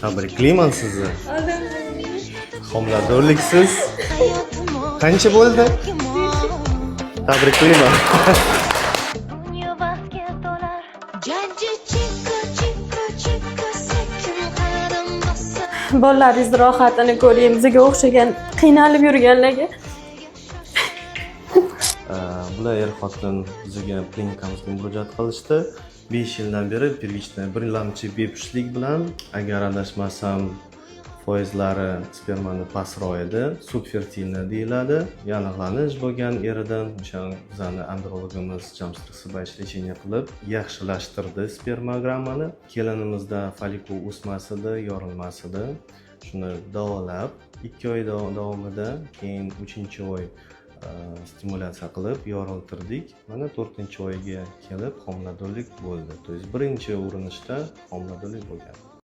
Tabriklayman sizni. Homiladorliksiz. Qancha bo'ldi? Tabriklayman. Dunyo vaqtga to'lar. Jajji chikka chikka chikka sekin qadam bosar. Bolalaringizni rohatini ko'ring, bizga o'xshagan qiynalib yurganlarga. Bular er xotin bizga klinikamizga murojaat qilishdi. 5 yildan beri первичный, birlamchi bepushtlik bilan, agar adashmasam, foizlari spermani pastroq edi, субфертильный deyiladi. Yaniqlanish bo'lgan eridan. O'sha bizani andrologimiz Jamshid Rixsibayevich лечение qilib, yaxshilashtirdi spermogrammani. Kelinimizda follikul o'smas edi, yorilmas edi. Shuni davolab 2 oy davomida, keyin uchinchi oy stimulyatsiya qilib yoriltirdik. Mana, to'rtinchi oyga kelib homiladorlik bo'ldi, то есть birinchi urinishda homiladorlik bo'lgan.